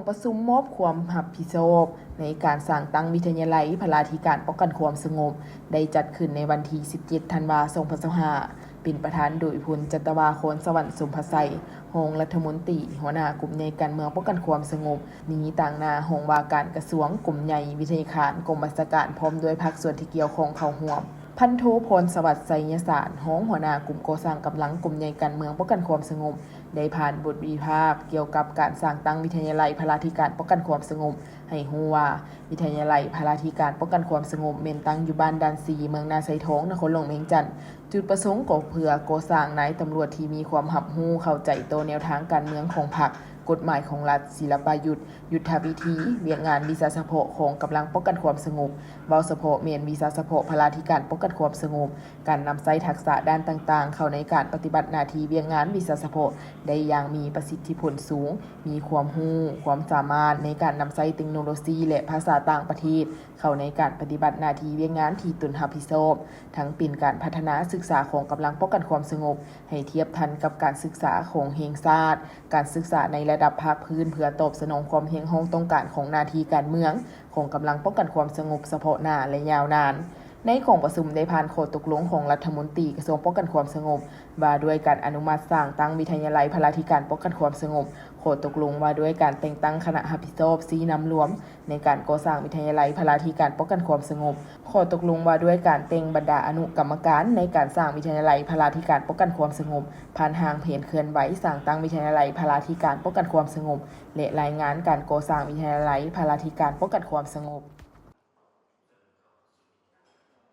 ປະຊຸມມອບຄວາມຮັບຜິດຊອບໃນການສ້າງຕັ້ງວິທະຍາໄລພະລາທິການປ້ອງກັນຄວາມສະຫງົບ ໄດ້ຈັດຂຶ້ນໃນວັນທີສິບເຈັດ ທັນວາ ສອງພັນຊາວຫ້າ ເປັນປະທານໂດຍ ພົນຈັດຕະວາ ຄອນສະຫວັນ ສົມພະໄຊ ຮອງລັດຖະມົນຕີ ຫົວໜ້າກົມໃຫຍ່ການເມືອງປ້ອງກັນຄວາມສະຫງົບ, ມີຕາງໜ້າຮອງວ່າການກະຊວງ, ກົມໃຫຍ່, ວິທະຍາຄານ, ກອງບັນຊາການ ພ້ອມດ້ວຍພາກສ່ວນທີ່ກ່ຽວຂ້ອງເຂົ້າຮ່ວມ. ພັນໂທ ພອນສະຫວັດ ໄຊຍະສານ ຮອງຫົວໜ້າກຸ່ມກໍ່ສ້າງກຳລັງກົມໃຫຍ່ການເມືອງປ້ອງກັນຄວາມສະຫງົບ ໄດ້ຜ່ານບົດວິພາກກ່ຽວກັບການສ້າງຕັ້ງວິທະຍາໄລພະລາທິການປ້ອງກັນຄວາມສະຫງົບ ໃຫ້ຮູ້ວ່າ ວິທະຍາໄລພະລາທິການປ້ອງກັນຄວາມສະຫງົບ ແມ່ນຕັ້ງຢູ່ບ້ານດ່ານຊີ ເມືອງນາໄຊທອງ ນະຄອນຫຼວງວຽງຈັນ. ຈຸດປະສົງກໍເພື່ອກໍ່ສ້າງນາຍຕຳຫຼວດທີ່ມີຄວາມຮັບຮູ້ເຂົ້າໃຈຕໍ່ແນວທາງການເມືອງຂອງພັກ, ກົດໝາຍຂອງລັດ, ສິລະປະຍຸດ, ຍຸດທະວິທີ, ວຽກງານວິຊາສະເພາະຂອງກຳລັງປ້ອງກັນຄວາມສະຫງົບ, ເວົ້າສະເພາະແມ່ນວິຊາສະເພາະພະລາທິການປ້ອງກັນຄວາມສະຫງົບ, ການນຳໃຊ້ທັກສະດ້ານຕ່າງໆ ເຂົ້າໃນການປະຕິບັດໜ້າທີ່ວຽກງານວິຊາສະເພາະໄດ້ຢ່າງມີປະສິດທິຜົນສູງ, ມີຄວາມຮູ້, ຄວາມສາມາດໃນການນຳໃຊ້ເຕັກໂນໂລຊີ ແລະ ພາສາຕ່າງປະເທດ ເຂົ້າໃນການປະຕິບັດໜ້າທີ່ວຽກງານທີ່ຕົນຮັບຜິດຊອບ, ທັງເປັນການພັດທະນາສຶກສາຂອງກຳລັງປ້ອງກັນຄວາມສະຫງົບ ໃຫ້ທຽບທັນກັບການສຶກສາຂອງແຫ່ງຊາດ, ການສຶກສາໃນລະດັບພາກພື້ນ ເພື່ອຕອບສະໜອງຄວາມຮຽກຮ້ອງຕ້ອງການຂອງໜ້າທີ່ການເມືອງຂອງກຳລັງປ້ອງກັນຄວາມສະຫງົບສະເພາະໜ້າ ແລະ ຍາວນານ. ໃນກອງປະຊຸມໄດ້ຜ່ານຂໍ້ຕົກລົງຂອງລັດຖະມົນຕີກະຊວງປ້ອງກັນຄວາມສະຫງົບ ວ່າດ້ວຍການອະນຸມັດສ້າງຕັ້ງວິທະຍາໄລພະລາທິການປ້ອງກັນຄວາມສະຫງົບ, ຂໍ້ຕົກລົງວ່າດ້ວຍການແຕ່ງຕັ້ງຄະນະຮັບຜິດຊອບຊີ້ນຳລວມໃນການກໍ່ສ້າງວິທະຍາໄລພະລາທິການປ້ອງກັນຄວາມສະຫງົບ, ຂໍ້ຕົກລົງວ່າດ້ວຍການແຕ່ງບັນດາອະນຸກຳມະການໃນການສ້າງວິທະຍາໄລພະລາທິການປ້ອງກັນຄວາມມສະຫງົບ ຜ່ານຮ່າງແຜນເຄື່ອນໄຫວສ້າງຕັ້ງວິທະຍາໄລພະລາທິການປ້ອງກັນຄວາມສະຫງົບ ແລະ ລາຍງານການກໍ່ສ້າງວິທະຍາໄລພະລາທິການປ້ອງກັນຄວາມສະຫງົບ.